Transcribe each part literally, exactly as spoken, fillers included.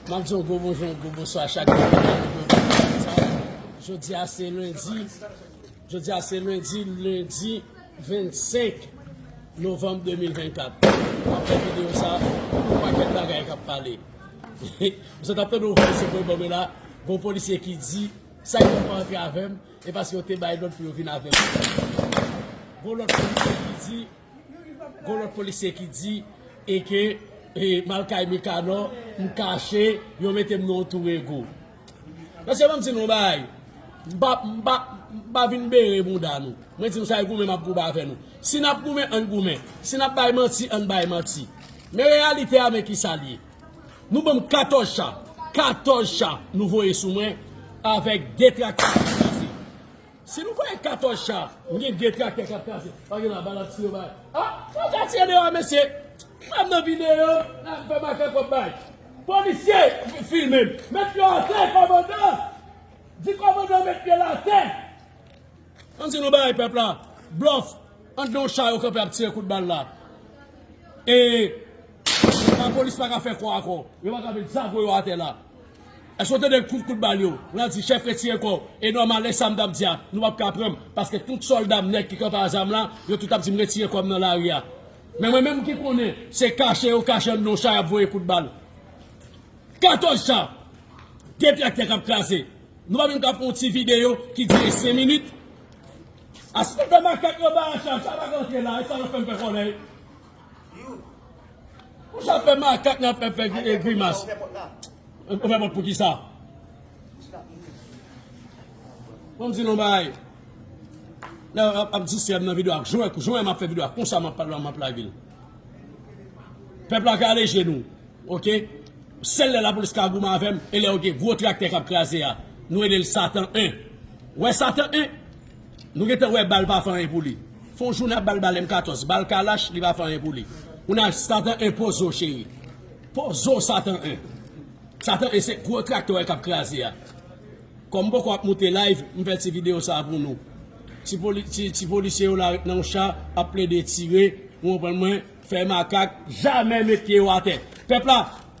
M ap di yon gwo bonjou, yon gwo bonswa a chak moun ki ap gade videyo sa. Jodi a se lendi. Jodi a se lendi, lendi vennsenk novanm de mil vennkat. M ap fè videyo sa, yon pakèt bagay k ap pale. M sot ap tande yon vwa sou bò mwen la, gon polisye ki di, sa ki fè w pa antre avè m, e paske yo te bay lòd pou yo vin avè m. Gon lòt polisye ki di, Gon lòt polisye ki di e ke e, m al kay Mikanò, m kache, yo mete m nan yon tou rego. Mesye, ban m di nou yon bagay. M pa, m pa, m pa vin bere bounda nou. Mwen di nou sa e goumen m ap goumen avè nou. Si n ap goumen, ann goumen. Si n ap bay manti, ann bay manti. Men reyalite a, men kisa l ye. Nou ban m katòz cha. Katòz cha nou voye sou mwen avèk de traktè kraze. Si nou voye katòz cha, m gen de traktè k ap kraze. Pa gen la, bal ap tire bay. Ah, sa ka tire deyò a, mesye. Frè m nan videyo, n ap fè makak w ap bay. Polisye, fi-, filme m. Met pye w atè, kòmandan. Di kòmandan met pye l atè. Ann di nou bagay pèp la. Blòf. Anndan yon cha yo kanpe ap tire kout bal la. E lapolis pa ka fè kwa ankò. Yo pa ka met zago yo atè la. Èske w tande kout, kout bal yo? Randy, chèf, retire kò w. E nòmal, e sa m t ap di a, nou p ap ka pran m. Paske tout sòlda m nèg ki kanpe a zam la, yo tout ap di m retire kò m nan lari a. Men mwen menm ki konnen, se kache yo kache anndan yon cha y ap voye kout bal. Katòz cha, de traktè k ap kraze. Nou pa menm ka fè yon ti videyo ki dire senk minit. Asistè makak yo ba a cha, cha pa ka antre la, e sa yo fè m fè kòlèy. Ou cha fè makak nan fè, fè gri-, grimas. Ou fè pòt pou ki sa? Bon, m di nou bagay. Nan ap, ap distrè m nan videyo ak jwè, jwè m ap fè videyo ak konsa m ap pale, m ap lage l. Pèp la ka leje nou. Oke? Sèl lè lapolis ka goumen avè m, e lè yo gen gwo traktè k ap kraze a. Nou rele l Satan en. Wè Satan en? Nou gentan wè bal pa fè anyen pou li. Fè yon jounen ap bal bal M katòz, bal kalach, li pa fè anyen pou li. Kounye a Satan en poze w cheri. Poze w Satan en. Satan en se gwo traktè w wè k ap kraze a. Kòm m poko ap moute live, m fè ti videyo sa a pou nou. Ti poli-, ti, ti polisye yo la ret nan yon cha, ap plede tire, ou konprann mwen, fè makak, jamè met pye yo atè. Pèp la,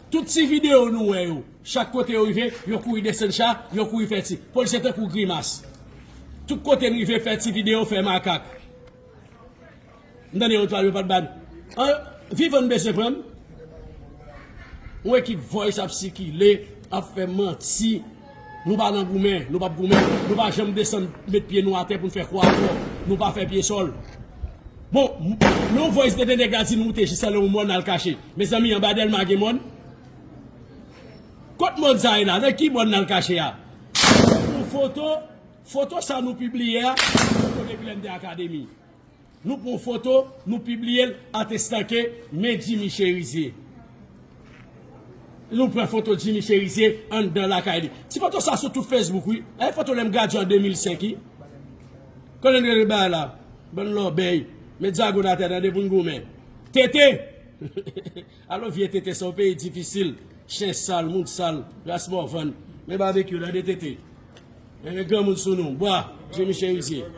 tout ti videyo nou wè yo, chak kote yo rive, yo kouri desann cha, yo kouri fè ti. Polisye tankou grimas. Tout kote n rive, fè ti videyo, fè makak. M tande yo twal yo pa t ban. An, vivan n bezwen pran m. Yon ekip voice ap sikile, ap fè manti. Nou pa nan goumen, nou p ap goumen. Nou pa janm desann met pye nou atè pou n fè kwa ankò. Nou pa fè pye sòl. Bon, m-, men yon voice tande nèg la di nou moute jis anlè yon mòn al kache. Mezanmi, anba Dèlma gen mòn? Kot mòn sa ye la? Nan ki mòn n al kache a? Yon foto, foto sa nou pibliye a, foto depi lè m te akademi. Nou pran foto, nou pibliye l, atestan ke men Jimmy Cherizier. Nou pran foto Jimmy Cherizier anndan lakay li. Ti foto sa sou tout Facebook, wi. E foto lè m gradye an de mil senk, wi. Konnen n rele bagay la. Bann lòbèy. Met zago n atè, tande, pou n goumen. Tete! Alo, vye Tete, se yon peyi difisil. Chen sal, moun sal, ras mòvann. Men babekyou, tande, Tete. Men granmoun sou nou. Bwa, Jimmy Cherizier.